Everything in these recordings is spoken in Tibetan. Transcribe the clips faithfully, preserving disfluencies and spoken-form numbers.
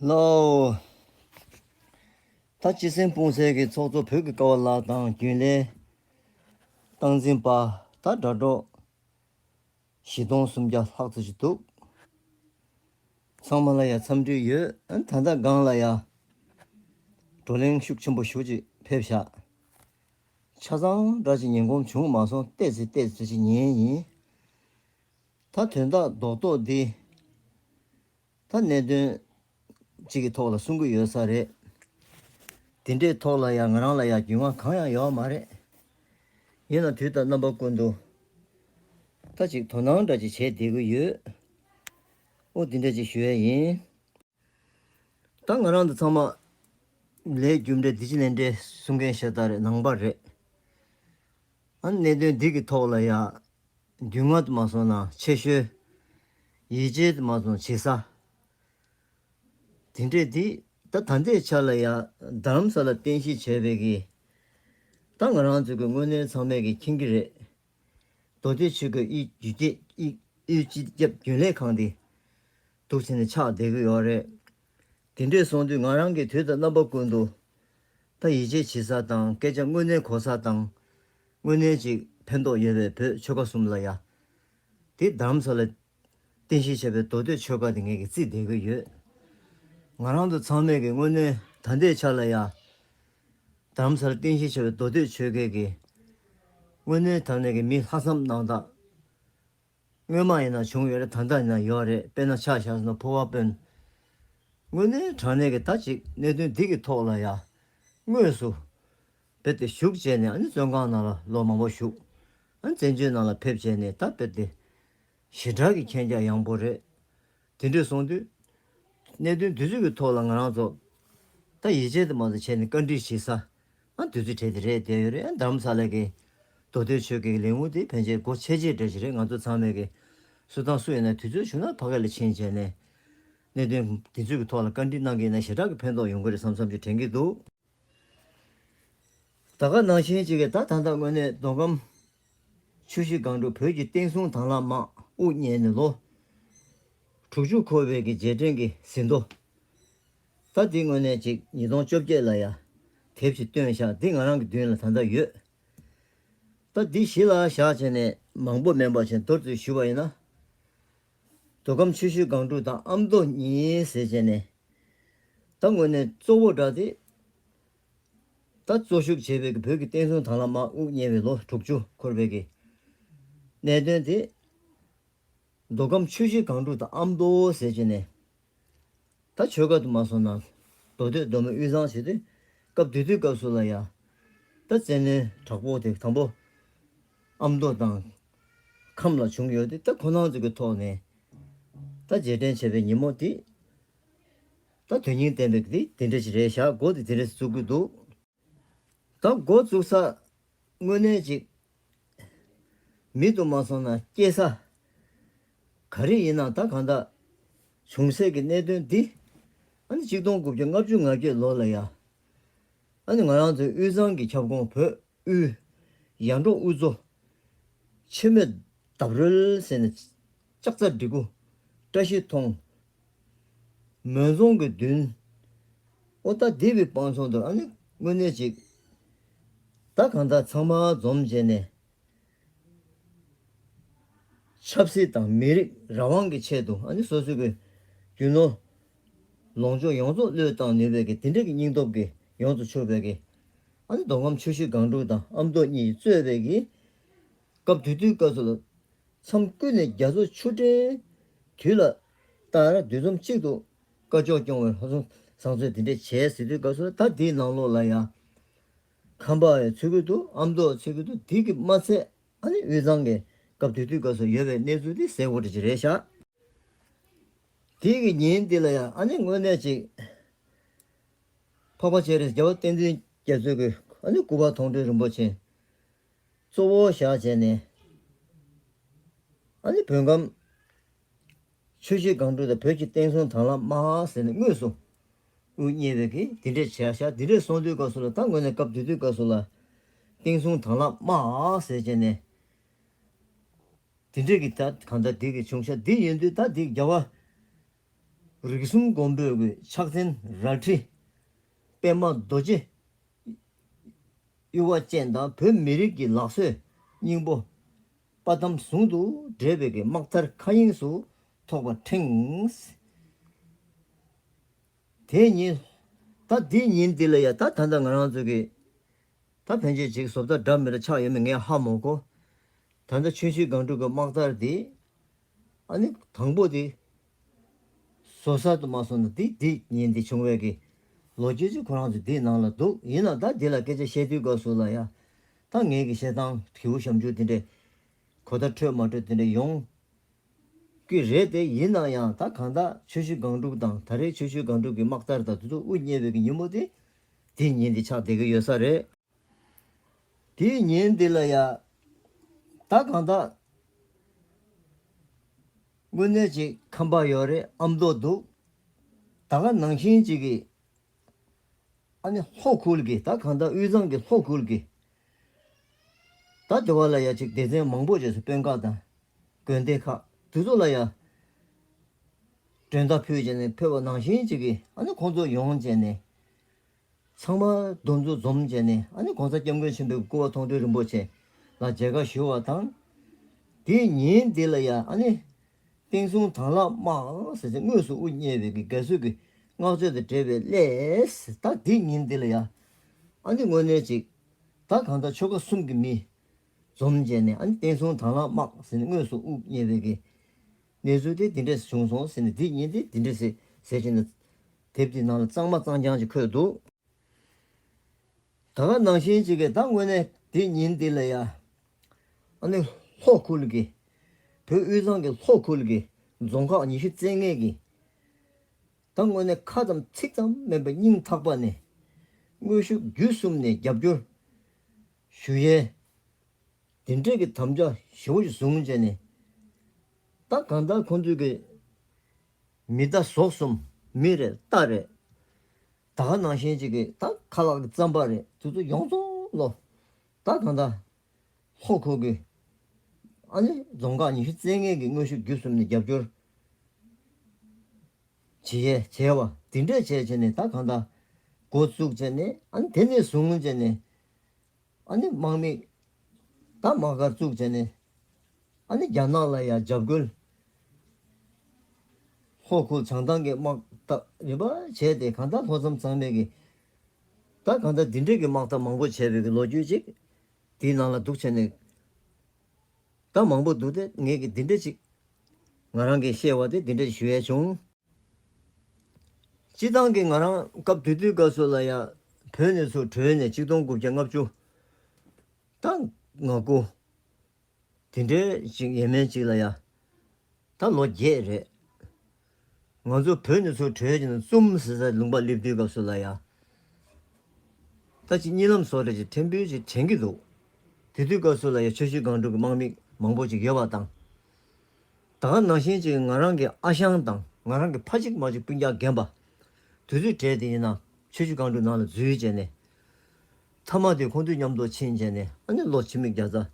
ལོ། ད་སྤྱི་སེམས་སྤུངས་སའི་གི་ཚོགས་གཙོ་བོད་ཀྱི་ཀ་བ་ལགས་དང་རྒྱུན་ལས་སྟངས་འཛིན་པ། ད་དྲ་གྲོགས་བཞི་སྟོང་སུམ་བརྒྱ་ལྷག་ཙམ་ཞིག་འདུག། ཚང་མ་ལ་ཡང་འཚམས་འདྲི་ཡོད། ཨ་ད་ལྟ་སྒང་ལ་ཡང་བགྲོ་གླེང་ཤུགས་ཆེན་པོ་ཞེ་ཅིག་ཕེབས་ཤག། ཆ་ཚང་འདྲ་ཅིག་ཉན་གོམས་བྱུང་མ་སོང་། ཏོག་ཙམ་ཏོག་ཙམ་ཅིག་ཉན་ཡིན། ད་དོན་དག་རྡོག་རྡོག་འདི། ད་གནད་དོན་གཅིག་གི་ཐོག་ལ་གསུང་གི་ཡོད་ས་རེད། དེ་འདྲའི་ཐོག་ལ་ཡང་ང་རང་ལ་ཡང་རྒྱུས་མངའ་གང་ཡང་ཡོད་མ་རེད། ཡིན་ན་དུས་དང་རྣམ་པ་ཀུན་ཏུ་ད་ཅིག་དོ་སྣང་འདྲ་ཅིག་བྱས་བསྡད་ཀྱི་ཡོད། ཨོ་དེ་འདྲ་ཅིག་ཞུ་ཡས་ཡིན། ད་ང་རང་ཚོ་ཚང་མ་ལས་རྒྱུ་འབྲས་འདི་ཕྱི་ལས་འབྲས་གསུང་མཁན་ཤ་སྟག་རེད། ནང་པ་རེད། ཨ་གནད་དོན་འདི་གི་ཐོག་ལ་ཡ་རྒྱུས་མངའ་དུ་མ་སོང་ན་ཆེ་ཤོས། ཡིད་ཆེས་དུ་མ་སོང་བྱེད་ས། དེ་འདྲས་འདི་ད་ད་ལྟའི་ཆ་ལ་ཡ་རྡ་རམ་ས་ལ་རྟེན་གཞི་བྱས་པའི་གི་ད་ང་རང་ཚོ་གི་དངོས་གནས་ཚང་མས་གི་མཁྱེན་གི་རེད། མདོ་སྟོད་ཆོལ་ཁའི་དབུས་སྤྱི་དབུས་སྤྱི་ཁྱབ་རྒྱུན་ལས་ཁང་འདི་འདུག་བྱས་ནས་ཆགས་བསྡད་ཀྱི་ཡོད་རེད། དེ་འདྲས་སོང་དུས་ང་རང་གིས་དུས་དང་རྣམ་པ་ཀུན་ཏུ་ད་ཡིད་ཆེས་བྱེད་ས་དང་སྐད་ཆ་དངོས་གནས་གོ་ས་དང་། དངོས་གནས་ཅིག་ཕན་ཐོགས་ཡོད་པའི་བོད་ཆོལ་ཁ་གསུམ་ལ་ཡ། དེ་རྡ་རམ་ས་ལ་རྟེན་གཞི་བྱས་པའི་མདོ་སྟོད་ཆོལ་ཁ་དེ་ངས་ཀྱིས་བརྩིས་བསྡད་ཀྱི་ཡོད། ང་རང་ཚོ་ཚང་མས་ཀྱི་དངོས་གནས་ད་ལྟའི་ཆ་ལ་ཡ། རྡ་རམ་ས་ལ་རྟེན་གཞི་བྱས་པའི་མདོ་སྟོད་ཆོལ་ཁའི་གི་དངོས་གནས་དྲང་གནས་ཀྱི་མི་ལྷག་བསམ་རྣམ་དག། སྔོན་མ་ཡིན་ན་བྱུང་ཡོད་རེད། ད་ལྟ་ཡིན་ན་ཡོད་རེད། དཔེར་ན་ཆ་བཞག་ན་ཕོ་བ་དཔོན། དངོས་གནས་དྲང་གནས་ཀྱི་ད་ཅིག་གནད་དོན་འདི་གི་ཐོག་ལ་ཡ། དངོས་སུ་རྦད་དེ་བཞུགས་བྱས་ནས། ཨ་ནི་བཙོན་ཁང་ནང་ལ་ལོ་མང་པོ་བཞུགས། ཨ་ནི་བཙན་བྱོལ་ནང་ལ་ཕེབས་བྱས་ནས་ད་རྦད་དེ་ཞེ་དྲག་གི་མཁྱེན་རྒྱ་ཡངས་པོ་རེད། དེ་འདྲས་སོང་དུས། གནད་དོན་དེ་ཚོ་གི་ཐོག་ལ་ང་རང་ཚོ་ད་ཡིད་ཆེས་དུ་མ་ཚོ་བྱས་ནས་བཀའ་འདྲི་བྱེད་ས། ཨ་དུས་ཚོད་བྲལ་ཏེ་རེད་བསྡད་ཡོད་རེད། ཨ་རྡ་རམ་ས་ལ་གི་མདོ་སྟོད་ཆོལ་ཁའི་ལས་ཁུངས་དེ་ཕན་ཆད་སྒོ་ཕྱེ་ཕྱེ་འདྲ་ཞིག་རེད། ང་ཚོ་ཚང་མས་གི་སུ་དང་སུ་ཡིན་ན་དུས་ཚོད་བྱུང་ན་ཕ་གི་ལ་ཕྱིན་བྱས་ནས་གནད་དོན་དེ་ཚོ་གི་ཐོག་ལ་བཀའ་འདྲི་གནང་གི་ཡིན་ན་ཞེ་དྲག་གི་ཕན་ཐོགས་ཡོང་གི་རེད་བསམ་བསམ་ཅིག་དྲན་གྱི་འདུག། ད་ག་ནང་བཞིན་ཅིག་གི་ད་ད་ལྟ་དངོས་གནས་མདོ་ཁམས་ཆུ་བཞི་སྒང་དྲུག་བོད་ཀྱི་བསྟན་སྲུང་དང་བླངས་དམག་དབུ་བརྙེས་ནས་ལོ་དྲུག་ཅུ་འཁོར་བའི་གི་རྗེས་དྲན་གྱི་ཟིན་ཐོ། ད་འདི་དངོས་གནས་ཅིག་ཉིས་སྟོང་བཅོ་བརྒྱད་ལ་ཡ་དེབ་ཅིག་བཏོན་བཞག། འདི་ང་རང་གི་མདུན་ལ་ད་ལྟ་ཡོད། ད་འདི་གཞི་ལ་བཞག་བྱས་ནས་མང་པོ་མིན་པ་བྱས་མདོར་བསྡུས་ཞུ་བ་ཡིན་ན། མདོ་ཁམས་ཆུ་བཞི་སྒང་དྲུག་དང་ཨ་མདོ་གཉིས་ཟེར་བྱས་ནས། ད་དངོས་གནས་གཙོ་བོ་འདྲ་དེ། ད་གཙོ་ཞུགས་བྱས་པའི་གི་བོད་ཀྱི་བསྟན་སྲུང་དང་བླངས་དམག་དབུ་བརྙེས་པའི་ལོ་དྲུག་ཅུ་འཁོར་བའི་གི་གནད་དོན་དེ། མདོ་ཁམས་ཆུ་བཞི་སྒང་དྲུག་དང་ཨ་མདོ་ཟེར་བྱས་ནས། ད་ཆོལ་ཁ་དུ་མ་སོང་ན་མདོ་སྟོད་མདོ་སྨད་དབུས་གཙང་བྱས་ཏེ། སྐབས་དེ་དུས་སྐབས་སུ་ལ་ཡ། ད་བཙན་གནོན་དྲག་པོ་དེ་དང་པོ་ཨ་མདོ་དང་ཁམས་ལ་བྱུང་ཡོད་དེ། ད་ཁོ་རང་ཚོ་གི་ཐོག་ནས་ད་རྗེས་དྲན་བྱས་པའི་ཉིན་མོ་དེ། ད་དོན་སྙིང་ལྡན་པའི་དེ་དེ་འདྲ་ཞིག་རེད་བཞག། འགོ་དེ་དེ་འདྲ་ཞིག་བཙུགས་ཀྱི་འདུག། ད་འགོ་བཙུགས་ས་དངོས་གནས་ཅིག་མི་དུ་མ་སོང་ན་སྐྱེས་ས་ག་རེ་ཡིན་ན། ད་གང་ལྟར་བྱུང་སའི་གི་གནད་དོན་འདི། ཨ་ནི་གཅིག་སྟོང་དགུ་བརྒྱ་ལྔ་བཅུ་ང་བརྒྱད་ལོ་ལ་ཡ། ཨ་ནི་ང་རང་ཚོའི་དབུས་གཙང་གི་ཁྱབ་ཁོངས་བོད་དབུས་ཡར་འབྲོག་དབུས་གཙོ་འཆི་མེད་འདབས་རོལ་ཟེར་ནས་ལྕགས་རྩ་སྒྲིག་གུ་བཀྲ་ཤིས་མཐོང་། མོན་རྫོང་གི་མདུན། ཨོ་ད་འདི་བའི་བང་སོང་དུ་ཨ་ནི་དངོས་གནས་ཅིག་ད་གང་ལྟར་ཚང་མ་འཛོམས་བྱས་ནས། ཆབ་སྲིད་དང་མི་རིགས་རང་དབང་གི་ཆེད་དུ། ཨ་ནི་སོ་སོ་གི་རྒྱུ་ནོར་ལོངས་སྤྱོད་ཡོངས་རྫོགས་བློས་བཏང་ནུས་པའི་གི་དེ་འདྲ་གི་སྙིང་སྟོབས་ཀྱིས་ཡོངས་སུ་ཕྱུག་པའི་གི། ཨ་ནི་མདོ་ཁམས་ཆུ་བཞི་སྒང་དྲུག་དང་ཨ་མདོ་གཉིས་གཙོས་པའི་གི་སྐབས་དེ་དུས་སྐབས་སུ་ལ་མཚམས་ཀུན་ནས་རྒྱ་མཚོ་ཆུ་ཕྲན་དུས་ལ་ལྟར་འདུ་འཛོམས་གཅིག་ཏུ་བཀའ་ཕྱོགས་སྐྱོང་བའི་ལྷ་སྲུང་བཟང་སྤྱོད་དེ་འདྲས་བྱས་ཟེར་དུས་སྐབས་སུ་ལ། ད་འདིའི་ནང་ལོགས་ལ་ཡང་ཁམས་པ་ཡང་ཚུད་ཀྱི་འདུག། ཨ་མདོ་ཚུད་ཀྱི་འདུག། འདི་གི་མ་ཚད། ཨ་ནི་དབུས་གཙང་གི་སྐབས་དེ་དུས་སྐབས་སུ་ཡོད་པའི་གནས་ཚུལ་འདི་གསལ་པོ་འདྲ་ཅིག་རེད་ཤག། དེ་གི་ཉིན་འདི་ལ་ཡང་ཨ་ནི་དངོས་གནས་ཅིག་འཕགས་པ་སྤྱན་རས་རྒྱལ་བ་བསྟན་འཛིན་རྒྱ་མཚོ་གི་ཨ་ནི་སྐུ་པར་མཐོང་གྲོལ་རིན་པོ་ཆེ་གཙོ་བོ་བཞག་བྱས་ནས། ཨ་ནི་བོད་ཁམས་ཆུ་བཞི་སྒང་དྲུག་དང་བོད་ཀྱི་བསྟན་སྲུང་དང་བླངས་དམག་ཟེར་ནས་དངོས་སུ་དབུ་བརྙེས་པའི་གི་དེ་འདྲས་བྱས་ཤག། དེ་འདྲས་སོང་དུས་སྐབས་སུ་ལ་ད་དངོས་གནས་སྐབས་དེ་དུས་སྐབས་སུ་ལ་བསྟན་སྲུང་དང་བླངས་དམག་ཟེར་བྱས་ནས། དེ་འདྲས་ཀྱི་ད་གང་ལྟར་དེ་གི་བྱུང་ཤག། དེ་ཡིན་དུས་ད་དེ་རྒྱལ་བ་ རིགས་གསུམ་མགོན་པོའི་གི་ཕྱག་མཚན་རལ་གྲི། པདྨ་རྡོ་རྗེ་གཡུ་བ་ཅན་དང་བོད་མི་རིགས་ཀྱི་ལག་བཟོའི་སྙིང་པོ་དཔའ་གདམས་ཟུང་དུ་འབྲེལ་བའི་གི་དམག་དར་མཁའ་དབྱིངས་སུ་ཐོགས་པ་ཕྲེང་། དེ་ཉིན། ད་འདི་ཉིན་འདི་ལ་ཡ་ད་ད་ལྟ་ང་རང་ཚོ་གི་ད་ཕན་ཆད་ཅིག་བཟོ་ལྟ་འདྲ་མི་འདྲ་ཆགས་ཡོད་མེད་ངས་ཧ་མ་གོ། ད་ལྟ་ཆུ་བཞི་སྒང་དྲུག་གི་དམག་དར་འདི། ཨ་ནི་དང་པོ་དེ་བཟོ་ས་དུ་མ་སོང་ན་དེ་དེ་ཉིན་དེ་བྱུང་བའི་གི་ལོ་རྒྱུས་ཅིག་ཁོ་རང་ཚོ་དེའི་ནང་ལ་འདུག། ཡིན་ན་ད་དེ་ལ་སྐད་ཆ་བཤད་དུས་སྐབས་སུ་ལ་ཡ། ད་ངའི་གི་བཤད་སྟངས་དགེ་བོ་ཞབས་འཇུག་དེ་འདྲས་གོ་བརྡ་འཕྲོད་མ་འཕྲོད་དེ་འདྲས་ཡོང་གི་རེད་དེ། ཡིན་ན་ཡང་ད་གང་ལྟར་ཆུ་བཞི་སྒང་དྲུག་དང་ད་རེས་ཆུ་བཞི་སྒང་དྲུག་གི་དམག་དར་དང་དེ་ཚོ་དབུ་བརྙེས་པའི་གི་ཉིན་མོ་དེ་དེ་ཉིན་དེ་ཆགས་བསྡད་ཀྱི་ཡོད་ས་རེད། དེའི་ཉིན་འདི་ལ་ཡ། ད་གང་ལྟར་དངོས་གནས་ཅིག་ཁམས་པ་ཡོད་རེད། ཨ་མདོ་འདུག། ད་ག་ནང་བཞིན་ཅིག་གི་ཨ་ནི་ལྷོ་ཁུལ་གྱི་ད་གང་ལྟར་དབུས་གཙང་གི་ལྷོ་ཁུལ་གྱི་ད་དེ་བ་ལ་ཡ་ཅིག་སྡེ་ཚན་མང་པོ་བྱས་སུ་དཔོན་ཁག་དང་དགོན་སྡེ་ཁག་དེ་ཚོ་ལ་ཡ་མགྲོན་བརྡ་ཕུལ་བྱས་ནས་ཕེབས་པ་ནང་བཞིན་ཅིག་གི་ཨ་ནི་ཁོང་ཚོ་ཡོང་བྱས་ནས། ཚང་མ་འདུ་འཛོམས་བྱས་ནས་ཨ་ནི་༸གོང་ས་༸སྐྱབས་མགོན་ཆེན་པོའི་སྐུ་པར་མཐོང་གྲོལ་རིན་པོ་ཆེ་ལ་མཇལ་ཁ་ཞུ་བ་དང་། དེའི་ཉིན་དེ་ལ་ཡང་ཨ་ནི་བསྟན་སྲུང་དྭང་བླངས་དམག་ཟེར་ཏེ་དངོས་སུ་དབུ་བརྙེས་པའི་གི་དགའ་བསུ་གི་བསྔགས་བརྗོད་དང་འབྲེལ་བའི་སླད། ད་དེའི་ཉིན་དེ་ལ་ཡང་ཨ་ནི་དངོས་གནས་ཅིག་ད་གང་ལྟར་ཆོལ་ཁ་གསུམ་གྱི་མི་འཛོམས་བྱས་ནས་ཨ་ནི་བསྟན་སྲུང་དྭང་བླངས་དམག་ཟེར་ནས་དངོས་སུ་དབུ་བརྙེས་པའི་གི་གནས་ཚུལ་དེ་འདི་འདྲས་བྱུང་སོང་ཟེར་ནས། དེའི་ཉིན་དེ་འདི་འདྲས་ཟེར་ཟེར་བྱས་ནས་དེབ་དེའི་ནང་ལ་གཙང་མ་གཙང་རྐྱང་ཅིག་འཁོད་འདུག། ད་ག་ནང་བཞིན་ཅིག་གི་ད་དངོས་གནས་དེ་ཉིན་དེ་ལ་ཡ། ཨ་ནི་ལྷོ་ཁུལ་གྱི། བོད་དབུས་གཙང་གི་ལྷོ་ཁུལ་གྱི་རྫོང་ཁག་ཉི་ཤུ་རྩ་ལྔའི་གི། ད་དངོས་གནས་ཁ་ཙམ་ཚིག་ཙམ་མིན་པ་སྙིང་ཐག་པ་ནས་དངོས་ཤུགས་བརྒྱུད་གསུམ་ནས་རྒྱབ་སྐྱོར་ཞུ་ཡས། དེ་འདྲས་ཀྱི་དམ་བཅའ་ཞེ་པོ་ཞིག་བཟུང་བྱས་ནས། ད་གང་ལྟར་ཁོང་ཚོས་ཀྱི་མི་རྟ་ཟོག་གསུམ། མི་རེད། རྟ་རེད། ད་ག་ནང་བཞིན་ཅིག་གི་ད་ཁ་ལག་གི་རྩམ་པ་རེད། དེ་ཚོ་ཡོངས་རྫོགས་ལོ། ད་གང་ལྟར་ལྷོ་ཁུལ་གྱི་ཨ་ནི་རྫོང་ཁག་ཉི་ཤུ་རྩ་ལྔའི་གི་དངོས་ཤུགས་བརྒྱུད་གསུམ་ནས་རྒྱབ་སྐྱོར་བྱེད་ཡས་བྱས་པ་དེ་འདྲས་བྱས་བྱས་ནས། ད་གང་ལྟར་འགོ་བཙུགས་བྱས་ནས། ཨ་ནི་དེ་ནས་བཟུང་བྱས་ནས། ཨ་ནི་དམག་མི་ད་དམག་སྒར་བཙུགས་བྱས་ནས། ཨ་ནི་རྒྱ་ནག་ལ་ཡང་འཇབ་རྒོལ། ལྷོ་ཁུལ་བྱང་ཐང་གི་དམག་རྟ་རིམ་པ་བྱས་ཏེ། གང་ལྟར་ལྷོ་མཚམས་གཙང་མའི་གི་ད་གང་ལྟར་འདི་འདྲས་ཀྱི་དམག་འཐབ་མང་པོ་བྱས་པའི་གི་ལོ་རྒྱུས་ཅིག་དེའི་ནང་ལ་འདུག་བྱས་ནས། ད་མང་པོ་འདུག་སྟེ། ངས་ཀྱི་འདི་འདྲས་ཅིག་ང་རང་གིས་ཤེས་པ་དེ་འདི་འདྲས་ཞུ་ཡས་བྱུང་། སྤྱིར་བཏང་གི་ང་རང་སྐབས་དེ་དུས་སྐབས་སུ་ལ་ཡ། བོད་ནས་ཚུར་བྲོས་ནས་ཆིག་སྟོང་དགུ་བརྒྱ་ལྔ་བཅུ་དང་ང་དགུ། དེ་འདྲའི་ཅིག་ཡས་མས་ཅིག་ལ་ཡ། ད་ལོ་བརྒྱད་རེད། ང་ཚོ་བོད་ནས་ཚུར་བྲོས་ཀྱི་ན་ཙུམ་ཟེར་ས་ལུང་པ་སླེབས་དུས་སྐབས་སུ་ལ་ཡ། ད་ཅིག་གཉིད་ལམ་བཟོ་འདྲ་ཅིག་ཕྲན་བུ་ཅིག་དྲན་གྱི་འདུག། དེ་དུས་སྐབས་སུ་ལ་ཡ་ཆུ་བཞི་སྒང་དྲུག་གི་དམག་མི་མང་པོ་ཅིག་ཡོད་པ་དང་། ད་ག་ནང་བཞིན་ཅིག་ང་རང་གི་ཨ་ཞང་དང་ང་རང་གི་ཕ་གཅིག་མ་གཅིག་སྤུན་ཀྱག་རྒན་པ་དེ་ཚོའི་གྲས་དེ་ཡིན་ན་ཆུ་བཞི་སྒང་དྲུག་ནང་ལ་འཛུལ་བྱས་ནས། མཐའ་མ་དེ་ཁོང་ཚོའི་མཉམ་དུ་ཕྱིན་བྱས་ནས། ཨ་ནི་ལོ་ཕྱི་མིག་བརྒྱ་རྩ་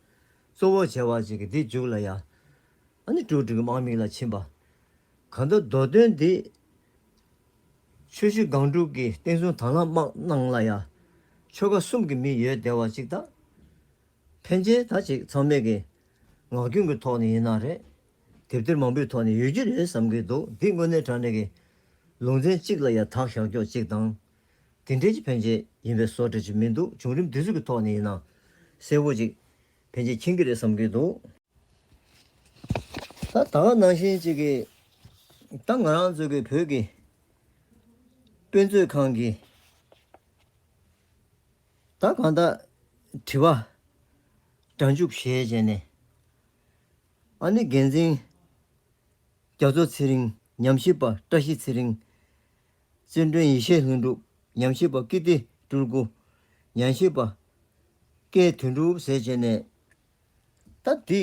གཙོ་བོ་བྱས་པ་ཅིག་གི་དེའི་མཇུག་ལ་ཡ། ཨ་ནི་ཀྲུའུ་ཀྲུའུ་གི་དམག་མི་ལ་ཕྱིན་པ། གང་ལྟར་མདོ་དོན་འདི་ཆུ་བཞི་སྒང་དྲུག་གི་བསྟན་སྲུང་དྭང་བླངས་དམག་ནང་ལ་ཡ། ཆོལ་ཁ་གསུམ་གྱི་མི་ཡོད་བསྡད་པ་ཅིག་དང་། ཕན་ཆད་ད་ཅིག་ཚང་མས་ཀྱི་ངག་རྒྱུན་གྱི་ཐོག་ནས་ཡིན་ན་རེད། དེབ་ཐེར་མང་པོའི་ཐོག་ནས་ཡོད་ཀྱི་རེད་བསམ་གྱི་འདུག། འདི་དངོས་གནས་དྲང་གནས་ཀྱི་ལུང་ཚན་གཅིག་ལ་ཡ་དག་བཞག་ཀྱོག་གཅིག་དང་། དེ་འདྲའི་ཅིག་ཕན་ཆད་ཡིན་པའི་བཟོ་འདྲ་ཅིག་མི་འདུག། བྱུང་རིམ་འདི་ཚོ་གི་ཐོག་ནས་ཡིན་ན་གསལ་པོ་ཅིག་ཕན་ཆད་མཁྱེན་གྱི་རེད་བསམ་གྱི་འདུག། ད་ད་ག་ནང་བཞིན་ཅིག་གི་ད་ང་རང་ཚོ་གི་བོད་ཀྱི་དཔེ་མཛོད་ཁང་གི་ད་གང་ལྟར་དྲི་བ་སྒྲ་འཇུག་བྱས་བྱས་ནས། ཨ་ནི་འགན་འཛིན་རྒྱ་མཚོ་ཚེ་རིང་། ཉམས་ཞིབ་པ་བཀྲ་ཤིས་ཚེ་རིང་། རྩེ་མགྲོན་ཡེ་ཤེས་ལྷུན་གྲུབ། ཉམས་ཞིབ་པ་ཀིརྟི་སྤྲུལ་སྐུ། ཉམས་ཞིབ་པ་སྐལ་དོན་གྲུབ་ཟེར་བྱས་ནས། ད་འདི་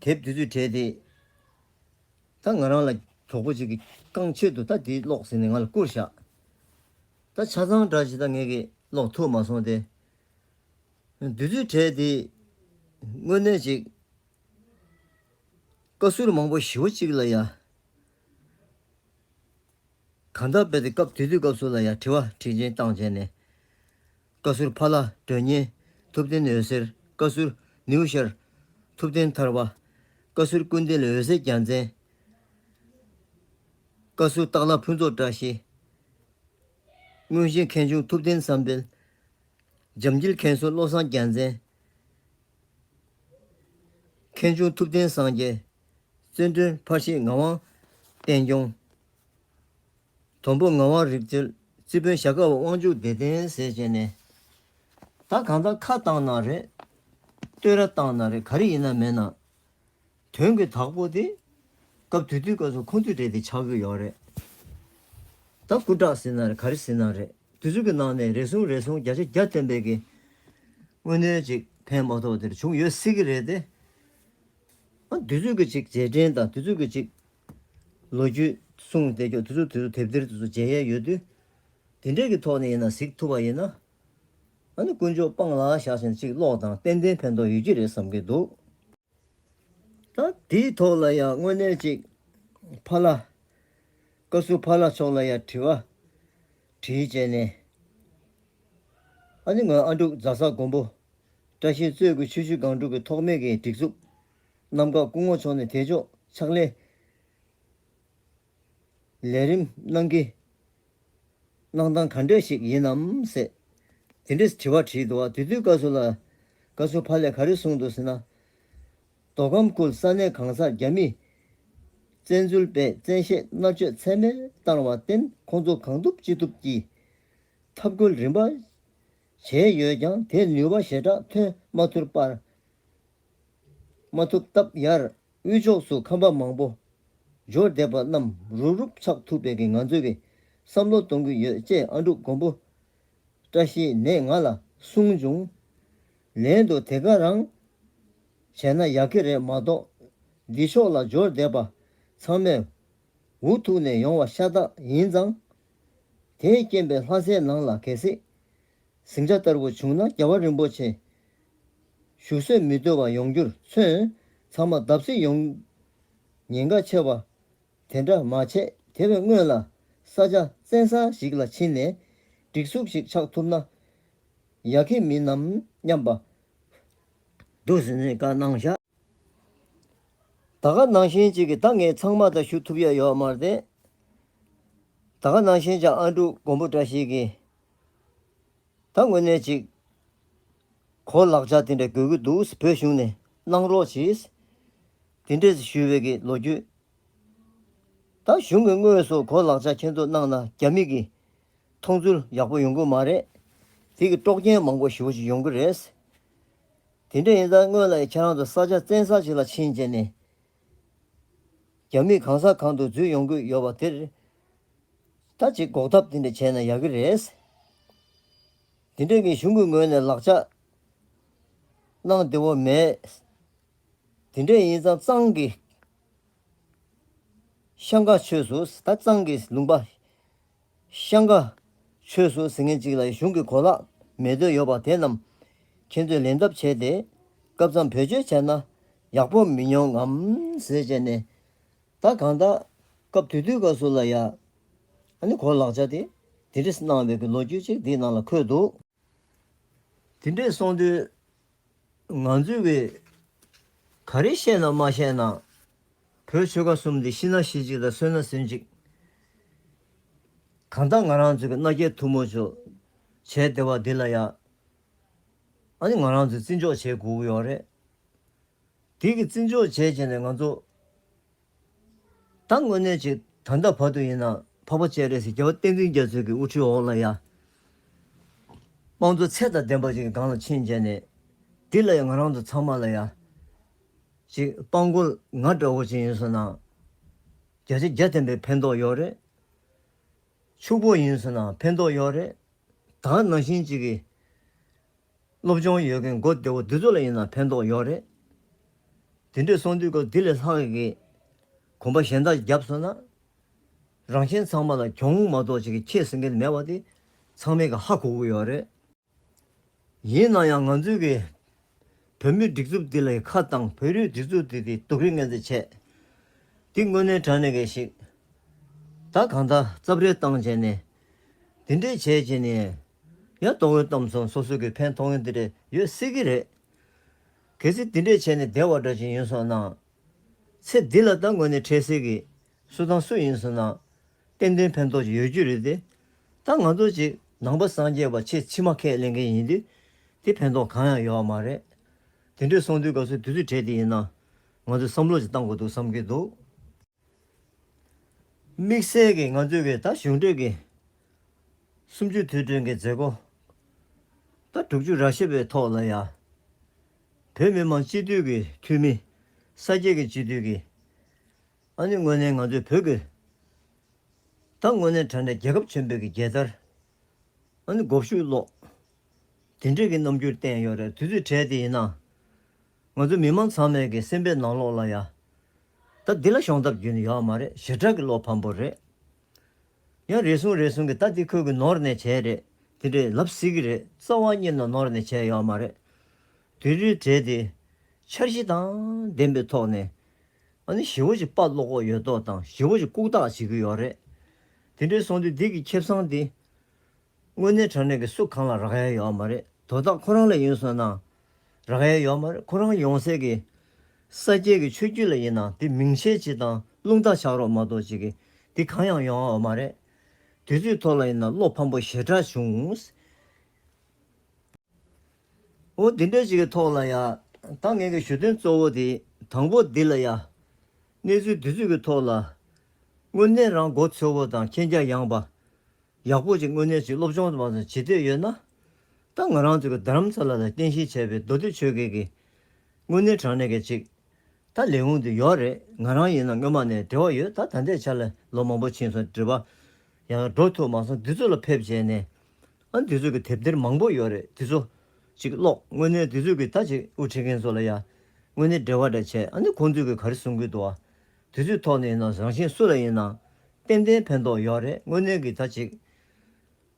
དེབ་དེ་ཚོའི་གྲས་དེ་ད་ང་རང་ལ་གྲོགས་པོ་གཅིག་གིས་རྐང་ཆེད་དུ་ད་འདི་ཀློག་ཟེར་ནས་ང་ལ་བསྐུར་བཞག། ད་ཆ་ཚང་འདྲ་ཞིག་ད་ངས་ཀྱིས་ཀློག་ཐུབ་མ་སོང་སྟེ། འདི་ཚོའི་གྲས་དེ་དངོས་གནས་ཅིག་བཀའ་ཟུར་མང་པོ་ཞེ་པོ་ཅིག་ལ་ཡ། གང་ལྟར་རྦད་དེ་སྐབས་དེ་དུས་སྐབས་སུ་ལ་ཡང་དྲི་བ་དྲིས་ཆེན་བཏང་བྱས་ནས། བཀའ་ཟུར་ཕ་ལྷ་མགྲོན་གཉེར་ཐུབ་བསྟན་འོད་ཟེར། བཀའ་ཟུར་ནེའུ་ཤར་ཐུབ་བསྟན་ཐར་པ། བཀའ་ཟུར་ཀུན་ལྡན་འོད་ཟེར་རྒྱལ་མཚན། བཀའ་ཟུར་སྟག་ལྷ་ཕུན་ཚོགས་བཀྲ་ཤིས། དངོས་གཞི་མཁན་ཆུང་ཐུབ་བསྟན་བསམ་འཕེལ། འཇམ་དཀྱིལ་མཁན་ཟུར་བློ་བཟང་རྒྱལ་མཚན། མཁན་ཆུང་ཐུབ་བསྟན་སངས་རྒྱས། བཙུན་དྲུང་ཕར་ཕྱིན་ངག་དབང་བསྟན་སྐྱོང་། དོམ་པོ་ངག་དབང་རིག་རྩལ། རྩིས་དཔོན་ཞྭ་སྒབ་པ་དབང་ཕྱུག་བདེ་ལྡན་ཟེར་བྱས་ནས། ད་གང་ལྟར་ཁ་བཏང་ན་རེད། བསྟོད་ར་བཏང་ན་རེད། ག་རེ་ཡིན་ན་མིན་ན། དོན་གྱི་བདག་པོ་དེ། སྐབས་དེ་དུས་སྐབས་སུ་ཁོང་ཚོའི་གྲས་དེ་ཆགས་ཀྱི་ཡོད་རེད། ད་སྐུ་དྲག་ཟེར་ན་རེད། ག་རེ་ཟེར་ན་རེད། དེ་ཚོ་གི་ནང་ནས་རེ་ཟུང་རེ་ཟུང་བརྒྱ་ཆ་བརྒྱ་ཐམ་པའི་གི་དངོས་གནས་ཅིག་ཕན་མ་ཐོགས་པ་དེ་འདྲ་བྱུང་ཡོད་སྲིད་ཀྱི་རེད་དེ། ཨ་དེ་ཚོ་གི་ཅིག་རྗེས་དྲན་དང་དེ་ཚོ་གི་ཅིག་ལོ་རྒྱུས་གསུངས་བསྡད་ཀྱོག་དེ་ཚོ་དེ་ཚོ་དེབ་ཐེར་དེ་ཚོ་མཇལ་ཡས་ཡོད་དུས། དེ་འདྲས་ཀྱི་ཐོག་ནས་ཡིན་ན་གཟིགས་ཐུབ་པ་ཡིན་ན། ཨ་ནི་དཀོན་མཆོག་དཔང་ལ་བཞག་བཞིན་ཅིག་ཀློག་དང་ཏན་ཏན་ཕན་ཐོགས་ཡོད་ཀྱི་རེད་བསམ་གྱི་འདུག་ད་དེའི་ཐོག་ལ་ཡང་དངོས་གནས་ཅིག་ཕ་ལྷ། བཀའ་ཟུར་ཕ་ལྷ་མཆོག་ལ་ཡང་དྲི་བ་དྲིས་བྱས་ནས། ཨ་ནི་ངོས་ཨ་འབྲུག་རྫ་ས་མགོན་པོ་བཀྲ་ཤིས་གཙོས་ཀྱི་ཆུ་བཞི་སྒང་དྲུག་གི་ཐོགས་མེད་ཀྱི་སྒྲིག་འཛུགས་རྣམ་དཀར་སྐུ་ངོ་མཆོག་ནས་དེ་ཕྱོགས་ཕྱག་ལས་ལས་རིམ་གནང་གི་གནང་སྟངས་ག་འདྲ་ཞིག་ཡིན་ནམ་ཟེར། དེ་འདྲས་དྲི་བ་དྲིས་འདུག་བ། དེ་དུས་བཀའ་ཟུར་ལ། བཀའ་ཟུར་ཕ་ལྷས་ག་རེ་གསུངས་འདུག་ཟེར་ན། མདོ་ཁམས་ཁུལ་ས་གནས་གང་སར་རྒྱ་མིས་བཙན་འཛུལ་པས་བཙན་ཤེད་མནར་གཅོད་ཚད་མེད་བཏང་བར་བརྟེན། ཁོང་ཚོ་གང་ཐུབ་ཅི་ཐུབ་ཀྱིས་འཐབ་རྒོལ་རིམ་པ་བྱས་ཡོད་ཀྱང་དེས་ནུས་པ་ཞེ་དྲག་ཐོན་མ་ཐུབ་པར། མ་ཐུབ་སྟབས། ཡར་དབུས་ཕྱོགས་སུ་ཁམས་པ་མང་པོ་འབྱོར་བསྡད་པ་རྣམས་རུབ་རུབ་ཆགས་ཐུབ་པའི་གི་ང་ཚོས་ཀྱི་བསམ་བློ་གཏོང་གི་ཡོད་ཅེས་ཨ་འབྲུག་མགོན་པོ་བཀྲ་ཤིས་ནས་ང་ལ་གསུངས་བྱུང་། ལན་དུ་དེ་ག་རང་བྱས་ན་ཡག་གི་རེད་མ་གཏོགས། འདི་ཕྱོགས་ལ་འབྱོར་བསྡད་པ་ཚང་མས་འུ་ཐུག་ནས་ཡོང་བ་ཤ་སྟག་ཡིན་ཙང་། དེས་རྐྱེན་པས་ལྷ་སའི་ནང་ལ་གལ་སྲིད་ཟིང་ཆ་ལྟར་བུ་བྱུང་ན་རྒྱལ་བ་རིན་པོ་ཆེ་བཞུགས་གསོལ་མི་འདོད་པ་ཡོང་རྒྱུར་མཚོན། ཚང་མ་བརྡབ་གསིག་ཡོང་ཉེན་ཁ་ཆེ་བ་དེ་འདྲ་མ་བྱས། དེ་བས་སྔོན་ལ་ས་ཆ་བཙན་ས་ཞིག་ལ་ཕྱིན་ནས་སྒྲིག་འཛུགས་ཤིག་ཆགས་ཐུབ་ན་ཡག་གི་མིན་ནམ་སྙམ་པ་འདུག་ཟེར་ནས་བཀའ་གནང་བཞག་ད་ག་ནང་བཞིན་ཅིག་གི་ད་ངས་ཚང་མ་ད་ཞུ་ཐུབ་ཡ་ཡོད་མ་རེད། ད་ག་ནང་བཞིན་ཅིག་ཨ་འབྲུག་མགོན་པོ་བཀྲ་ཤིས་ཀྱིས་ད་དངོས་གནས་ཅིག་གོ་ལག་ཆ་དེ་འདྲ་དགོས་ཀྱི་འདུག་བོད་གཞུང་ནས་གནང་རོགས་གྱིས། དེ་འདྲས་ཞུས་པའི་གི་ལོ་རྒྱུས། ད་གཞུང་གི་དངོས་སུ་གོ་ལག་ཆ་ཁྱེད་ཚོ་གནང་ན་རྒྱ་མི་གི་མཐོང་ཚུལ་ཡག་པོ་ཡོང་གི་མ་རེད། དེ་གི་དཀྲོག་རྐྱེན་མང་པོ་ཞེ་པོ་ཅིག་ཡོང་གི་རེད། དེ་འདྲ་ཡིན་ཙང་སྔོན་ལ་ཁྱེད་རང་ཚོ་ས་ཆ་བཙན་ས་ཞིག་ལ་ཕྱིན་བྱས་ནས་རྒྱ་མི་གང་ས་གང་དུ་འཛུལ་ཡོང་གི་ཡོད་པ་དེར་ད་ཅིག་འགོག་ཐབས་དེ་འདྲ་བྱས་ན་ཡག་གི་རེད། དེ་འདྲ་གི་གཞུང་གི་ངོས་ནས་ལག་ཆ་གནང་བདེ་བོ་མེད། དེ་འདྲ་ཡིན་ཙང་གཙང་གི་ཤང་ཀ་ཆོས་སུ་ད་གཙང་གི་ལུང་པ་ཤང་ཀ་ཆོས་སུ་ཟེར་མཁན་ཅིག་ལ་གཞུང་གི་གོ་ལག་མེད་འདོད་ཡོད་པ་དེ་རྣམས་ཁྱེད་ཚོས་ལན་འདེབས་བྱས་ཏེ་སྐབས་མཚམས་བེད་སྤྱོད་བྱས་ན་ཡག་པོ་མི་ཉོ་ངམ་ཟེར་བྱས་ནས། ད་གང་ལྟར་སྐབས་དེ་དུས་སྐབས་སུ་ལ་ཡ་ཨ་ནི་གོ་ལག་ཆ་དེ་དེ་འདྲས་གནང་བའི་གི་ལོ་རྒྱུས་ཅིག་འདིའི་ནང་ལ་འཁོད་འདུག་དེ་འདྲས་སོང་དུས་ང་ཚོས་གི་ག་རེ་བཤད་ན་མ་བཤད་ན་བོད་ཆོལ་ཁ་གསུམ་འདི་ཤི་ན་ཤི་གཅིག་དང་གསོན་ན་གསོན་གཅིག་གང་ལྟར་ང་རང་ཚོའི་གི་མནའ་སྐྱེལ་ཐུ་མོ་ཆོ་བྱས་བདེ་བ་འདི་ལ་ཡ་ཨ་ནི་ང་རང་ཚོས་བརྩི་འཇོག་བྱེད་དགོས་ཀྱི་ཡོད་རེད། དེ་གི་བརྩི་འཇོག་བྱས་བྱས་ནས་ང་ཚོ་ད་དངོས་གནས་ཅིག་ད་ལྟ་བར་དུ་ཡིན་ན་འཕགས་པ་སྤྱན་རས་གཟིགས་རྒྱལ་བ་བསྟན་འཛིན་རྒྱ་མཚོ་གི་དབུ་ཁྲིད་འོག་ལ་ཡ་དམངས་གཙོ་ཚད་དང་ལྡན་པ་ཅིག་གི་སྒང་ལ་ཕྱིན་བྱས་ནས་འདི་ལ་ཡ་ང་རང་ཚོ་ཚང་མ་ལ་ཡ་ཅིག་དཔང་རྒོལ་ང་འདྲ་བོ་ཅིག་ཡིན་སོང་ན་བརྒྱ་ཆ་བརྒྱ་ཐམ་པའི་ཕན་ཐོགས་ཡོད་རེད། ཕྱུག་པོ་ཡིན་སོང་ན་ཕན་ཐོགས་ཡོད་རེད། ད་ནང་བཞིན་ཅིག་གི་སློབ་སྦྱོང་ཡོད་མཁན་མགོ་བདེ་བོ་འདི་ཚོ་ལ་ཡིན་ན་ཕན་ཐོགས་ཡོད་རེད། དེ་འདྲས་སོང་དུས་སྐབས་འདི་ལས་ལྷག་གི་གོམ་པ་གཞན་དག་བརྒྱབ་སོང་ན། རང་གཞན་ཚང་མ་ལ་གྱོང་མ་གཏོགས་ཅིག་གི་ཁྱད་ཟེར་མཁན་མེད་པ་དེ་ཚང་མས་གི་ཧ་གོ་གི་ཡོད་རེད། ཡིན་ན་ཡང་ང་ཚོའི་གི་བོད་མིའི་སྒྲིག་འཛུགས་འདི་ལ་ཁ་བཏང་བོད་རིགས་སྒྲིག་འཛུགས་འདི་དེ་སྡུག་རུས་ངན་ཚེ་བྱས། འདི་དངོས་གནས་དྲང་གནས་གི་ཞིག་ ད་གང་ལྟར་རྩབ་རལ་བཏང་བྱས་ནས་དེ་འདྲས་བྱས་བྱས་ནས་ཡང་གཏོང་ཡོད་གཏམ་སོང་སོ་སོ་གི་ཕན་ཐོགས་ཡོན་དེ་འདྲས་ཡོད་སྲིད་ཀྱི་རེད། གལ་སྲིད་དེ་འདྲས་བྱས་ནས་བསྡད་པ་འདྲ་ཅིག་ཡིན་སོང་ན། ཚེ་འདི་ལ་ད་དངོས་གནས་འཕྲལ་སེལ་གྱི་སུ་དང་སུ་ཡིན་སོང་ན་ཏན་ཏན་ཕན་ཐོགས་ཅིག་ཡོད་རྒྱུ་རེད་དེ། ད་ང་ཚོ་ཅིག་ནང་པ་སངས་རྒྱས་པ་ཆེས་ཕྱི་མ་ཁས་ལེན་མཁན་ཡིན་དུས་དེ་ཕན་ཐོགས་གང་ཡང་ཡོད་མ་རེད། དེ་འདྲས་སོང་དུས་སྐབས་སུ་དུས་ཚོད་བྲལ་དེ་ཡིན་ན་ང་ཚོས་བསམ་བློ་ཅིག་བཏང་དགོས་འདུག་བསམ་གྱི་འདུག་དམིགས་བསལ་གྱི་ང་ཚོའི་གི་ད་གཞུང་འབྲེལ་གྱི་གསུམ་བཅུ་དུས་དྲན་གྱི་མཛད་སྒོ་ད་དྲུག་ཅུ་ར་བཞི་པའི་ཐོག་ལ་ཡ། བོད་མི་མང་སྤྱི་འཐུས་ཀྱི་འཐུས་མི། ས་སྐྱེས་ཀྱི་སྤྱི་འཐུས་ཀྱི། ཨ་ནི་དངོས་གནས་ང་ཚོའི་བོད་ཀྱི་ད་དངོས་གནས་དྲང་གནས་རྒྱལ་ཁབ་ཆེན་པོའི་གི་རྒྱལ་དར། ཨ་ནི་སྒོ་ཕྱུགས་སློག་དེ་འདྲས་ཀྱི་རྣམ་འགྱུར་བསྟན་ཡོད་རེད། དུས་ཚོད་བྲལ་དེ་ཡིན་ན། ང་ཚོ་མི་མང་ཚང་མས་ཀྱི་སེམས་པའི་ནང་ལོགས་ལ་ཡ། ད་འདི་ལ་ཤོང་ཐབས་རྒྱུན་ཡོད་མ་རེད། ཞེ་དྲག་གི་བློ་ཕམ་པོ་རེད། ཡང་རེ་ཟུང་རེ་ཟུང་གི་ད་འདི་ཁོས་ཀྱི་ནོར་ནས་བྱས་རེད། དེ་འདྲས་ལབ་སྲིད་ཀྱི་རེད། རྩ་བ་ཉིད་ནས་ནོར་ནས་བྱས་ཡོད་མ་རེད། དུས་ཚོད་བྲལ་དེ། འཆར་གཞི་དང་ལྡན་པའི་ཐོག་ནས། ཨ་ནི་ཞི་བོ་ཞིག་དཔའ་བློ་ཁོག་ཡོད་མདོག་དང་ཞི་བོ་ཞིག་ལྐུགས་རྟགས་བྱེད་ཀྱི་ཡོད་རེད། དེ་འདྲའི་སོང་དུས་འདི་གི་ཁེ་བཟང་འདི། དངོས་གནས་དྲང་གནས་ཀྱི་སུ་གང་ལ་རག་ཡ་ཡོད་མ་རེད། དོ་བདག་ཁོ་རང་ལ་ཡིན་སོང་ན། རག་ཡ་ཡོད་མ་རེད། ཁོ་རང་ཡོང་སའི་གི་ས་སྐྱའི་གི་ཆོས་བརྒྱུད་ལ་ཡིན་ན་དེ་མིང་ཆད་ཅིག་དང་རླུང་རྟ་ཆགས་རོགས་མ་གཏོགས་ཅིག་གི་དེ་གང་ཡང་ཡོང་ཡ་ཡོད་མ་རེད། དུས་ཚོད་ཐོག་ལ་ཡིན་ན་བློ་ཕམ་པོ་ཞེ་དྲག་བྱུང་། འོ་དེ་འདྲ་ཞིག་གི་ཐོག་ལ་ཡ། ད་ངས་ཀྱི་ཞུ་དོན་གཙོ་བོ་དེ་དང་པོ་འདི་ལ་ཡ། གནས་ཚུལ་དུས་ཚོད་ཀྱི་ཐོག་ལ། དངོས་གནས་རང་མགོ་ཚོས་པོ་དང་མཁྱེན་རྒྱ་ཡངས་པ། ཡག་པོ་ཅིག་དངོས་གནས་ཅིག་སློབ་སྦྱོང་དུ་མ་སོང་བྱེད་འདོད་ཡོད་ན། ད་ང་རང་ཚོ་གི་རྡ་རམ་ས་ལ་ལ་རྟེན་གཞི་བྱས་པའི་མདོ་སྟོད་ཆོལ་ཁའི་གི། དངོས་གནས་དྲང་གནས་ཀྱི་ཅིག་ད་ལས་ཁུངས་དེ་ཡོད་རེད། ང་རང་ཡིན་ན་སྔོན་མ་ནས་འབྲེལ་བ་ཡོད། ད་ད་ལྟའི་ཆ་ལ་ལོ་མང་པོ་ཕྱིན་སོང་། འབྲེལ་བ་ཡང་འགྲོ་ཐུབ་མ་སོང་། འདི་ཚོ་ལ་ཕེབས་བྱས་ནས་ཨ་འདི་ཚོ་གི་དེབ་ཐེར་མང་པོ་ཡོད་རེད། འདི་ཚོ་ཅིག་ཀློག་དངོས་གནས་འདི་ཚོ་གི་ད་ཅིག་དབུ་ཁྲིད་མཁན་ཚོ་ལ་ཡ་དངོས་གནས་འབྲེལ་བ་འདྲ་བྱས། ཨ་ནི་ཁོང་ཚོས་གི་ག་རེ་གསུང་གི་འདུག་བ། དུས་ཚོད་ཐོག་ནས་ཡིན་ན་རང་བཞིན་སུ་ལ་ཡིན་ན་ཏན་ཏན་ཕན་ཐོགས་ཡོད་རེད། དངོས་གནས་གི་ད་ཅིག་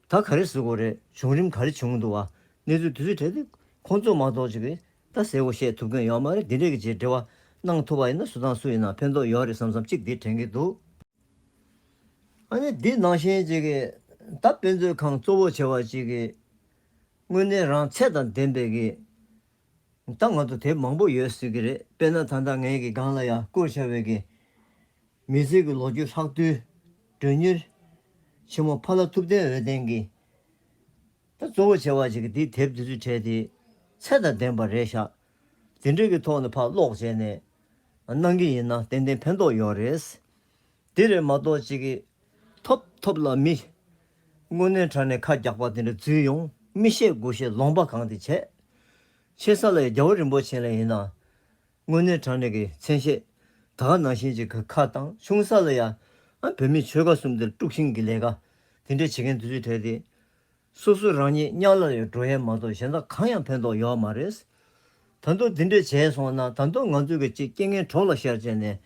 ད་ག་རེ་ཟེར་དགོས་རེད། བྱུང་རིམ་ག་རེ་བྱུང་འདུག་བ། གནས་ཚུལ་དུས་ཚོད་བྲལ་དུས་ཁོང་ཚོ་མ་གཏོགས་ཅིག་གིས་ད་གསལ་པོ་བཤད་ཐུབ་མཁན་ཡོད་མ་རེད། འདི་འདྲས་ཀྱི་ཅིག་འབྲེལ་བ་གནང་ཐུབ་པ་ཡིན་ན་སུ་དང་སུ་ཡིན་ན་ཕན་ཐོགས་ཡོད་རེད་བསམ་བསམ་ཅིག་འདི་དྲན་གྱི་འདུག་ཨ་ནི་འདི་ནང་བཞིན་ཅིག་གིས་ད་དཔེ་མཛོད་ཁང་གཙོ་བོ་བྱས་པ་ཅིག་གིས་དངོས་གནས་རང་ཚད་དང་ལྡན་པའི་གི་ད་ང་ཚོ་དེབ་མང་པོ་ཡོད་སྲིད་ཀྱི་རེད། དཔེར་ན་ད་ལྟ་ངའི་གི་སྒང་ལ་ཡང་བསྐུར་བྱ་བའི་གི་མི་ཚེ་གི་ལོ་རྒྱུས་ལྷག་བསྡུས། མགྲོན་གཉེར་ཆེན་མོ་ཕ་ལྷ་ཐུབ་བསྟན་འོད་ལྡན་གྱི་ད་གཙོ་བོ་བྱ་བ་ཞིག་གི་འདི་དེབ་འདི་ཚོའི་གྲས་དེ་ཚད་དང་ལྡན་པ་རེད་ཤག་དེ་འདྲའི་གི་ཐོག་ནས་ཕར་ཀློག་བྱས་ནས་གནང་གི་ཡིན་ན་ཏན་ཏན་ཕན་ཐོགས་ཡོད་རེད། དེ་རེད་མ་གཏོགས་ཅིག་གི་ཐོབ་ཐོབ་ལ་མི་དངོས་གནས་དྲང་གནས་ཁ་རྒྱག་པ་དེ་འདྲ་འཛུལ་ཡོང་། མི་ཤེས་དགུ་ཤེས་ལོང་པ་གང་དེ་བྱས། ཆེ་ས་ལ་རྒྱལ་བ་རིན་པོ་ཆེ་ལ་ཡིན་ན་དངོས་གནས་དྲང་གནས་ཀྱི་མཚན་ཤས་ད་ག་ནང་བཞིན་ཅིག་གི་ཁ་བཏང་། ཆུང་ས་ལ་ཡང་ཨ་བོད་མི་ཆོལ་ཁ་གསུམ་དེར་དཀྲུག་ཤིང་གི་ལས་ཀ་དེ་འདྲ་བྱེད་མཁན་དེ་ཚོའི་གྲས་དེ། སོ་སོ་རང་ཉིད་དམྱལ་བ་ལ་ཡང་འགྲོ་ཡས་མ་གཏོགས་གཞན་དག་གང་ཡང་ཕན་ཐོགས་ཡོད་མ་རེད། ད་དུང་འདི་འདྲས་བྱས་སོང་ན་ད་དུང་ང་ཚོས་ཀྱི་ཅིག་རྐྱེན་ངན་གྲོགས་ལ་ཤར་བྱས་ནས་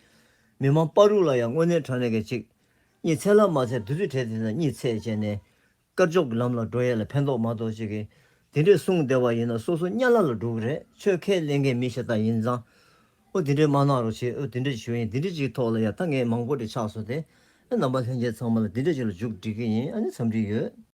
མི་མང་བར་དུ་ལ་ཡང་དངོས་གནས་དྲང་གནས་ཀྱི་ཅིག་གཉིད་ཚད་ལ་མ་ཚད་དུས་ཚོད་བྲལ་དེ་ན་གཉིད་ཚད་བྱས་ནས་དཀར་ཕྱོགས་ཀྱི་ལམ་ལ་འགྲོ་ཡས་ལ་ཕན་ཐོགས་མ་གཏོགས་ཅིག་གི་དེ་འདྲས་གསུངས་བསྡད་པ་ཡིན་ན་སོ་སོ་དམྱལ་བ་ལ་འགྲོ་གི་རེད། ཆོས་ཁས་ལེན་མཁན་མི་ཤ་སྟག་ཡིན་ཙང་། ཨོ་དེ་འདྲས་མ་གནང་རོགས་བྱེད། ཨོ་དེ་འདྲས་ཞུ་ཡིན། དེ་འདྲས་ཅིག་ཐོག་ལ་ཡ་ད་ངས་མང་པོ་འདྲས་ཆགས་སོང་སྟེ། ཨ་རྣམ་པ་ལྷན་རྒྱས་ཚང་མ་ལ་དེ་འདྲས་ཅིག་ལ་མཇུག་སྒྲིལ་གི་ཡིན། ཨ་ནི་འཚམས་འདྲི་ཡོད།